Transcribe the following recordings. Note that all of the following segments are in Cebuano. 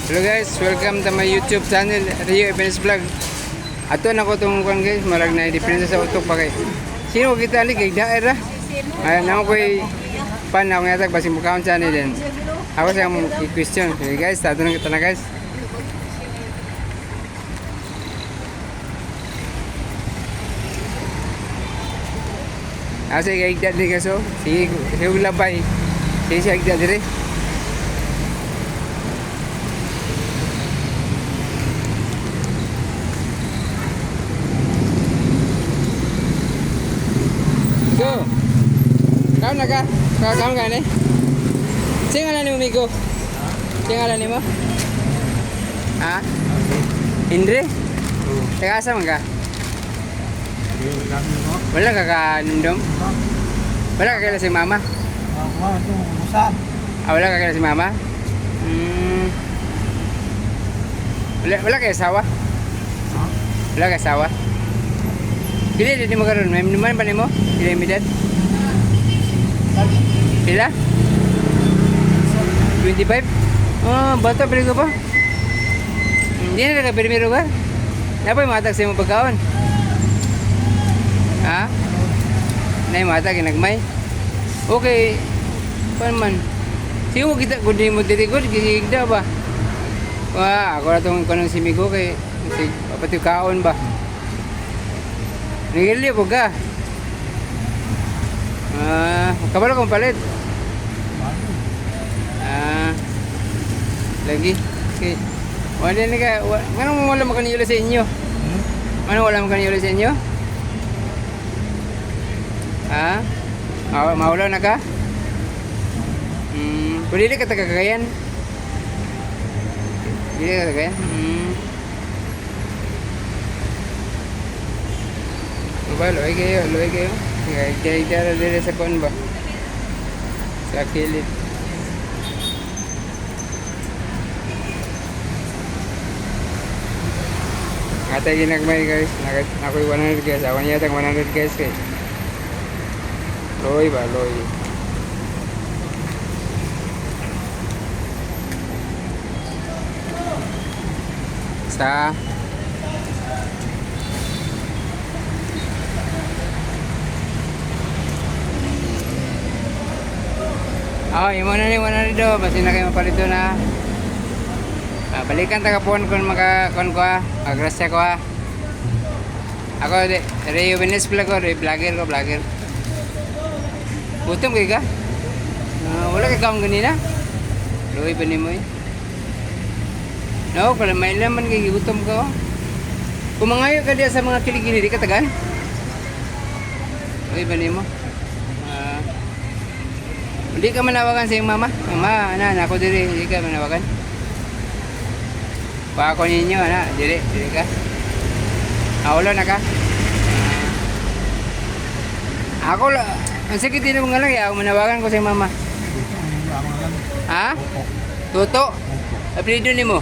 Hello guys, welcome to my YouTube channel, Rio Events Vlog. Ato na ko itong kuan guys, marag na diferensya sa utok pa kay. Sino kita ni kay daera? Ay na ko pan ako yata basin mukaon channel din. Ako siya mo i-question. Okay guys, ato na kita na guys. Asa kay igda di kaso? Sige, sige labay. Sige siya igda dire. Go. Kau na ka? Kau kau ka ni? Sino ngalan ni mo, Migo? Sino ngalan ni mo? Ha? Indre? Taga asa man ka? Wala ka ka nindom? Wala ka kaila si mama? Ah, wala ka kaila si mama? Wala, wala kay asawa? Wala kay asawa? Pila di mo karon? May naman pa nimo? Pila yung edad? Pila? 25? Oh, bata pa rin ka pa. Hindi na ka primero ka? Napay matag sa imong pagkaon. Ha? Nay matag ginagmay. Okay. Pan man. Sige mo kita gud mo diri gud gigda ba. Wa, ako ra tong kanang si Migo kay si pati kaon ba. Nigilyo po ka. Ah, kabalo kong palit. Ah. Lagi. Okay. Wala ni ka. Nganong wala man kanila sa inyo? Ano wala man kanila sa inyo? Ha? Maulaw na ka? Kung dili ka taga Cagayan? Dili ka taga Cagayan? Ano ba? Luoy kayo, luoy kayo. Kaya kaya dili sa kuan ba? Sa kilid. Atay ginagmay guys. Ako'y 100 guys. Ako niya tang 100 guys kay. Loy ba, loy. Sa Oh, imo na ni 100 do, basta na kayo mapalit doon ha. Ah, balikan ta kapuan kung maka kon ko ha. Magrasya ko ha. Ako di Rio Venice vlog ko, Rio vlogger ko, vlogger. Gutom kay ka? Ah, wala kay kaon ganina? Luoy ba nimo eh? No, kung may laman kay gutom ka. Oh. Kung mangayo ka diya sa mga kiligili, di ka tagan? Luoy ba nimo? Ah, hindi ka manawagan sa iyong mama? Mama, ana, ako diri, hindi ka manawagan. Pa ako ninyo, ana, diri, diri ka. Ah, wala na ka? Ah, ako la, ang sakit din mo nga lang, eh, ako manawagan ko sa iyong mama. Ha? Tuto? Apelido nimo?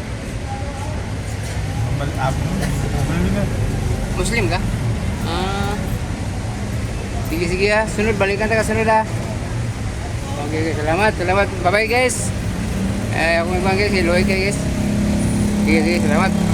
Muslim ka? Ah. Sige, sige ah. Sunod, balikan ta ka sunod ah. Okay, okay, salamat, salamat. Bye-bye guys. Eh, ako may guys, si Loy kay guys. Sige, sige, salamat.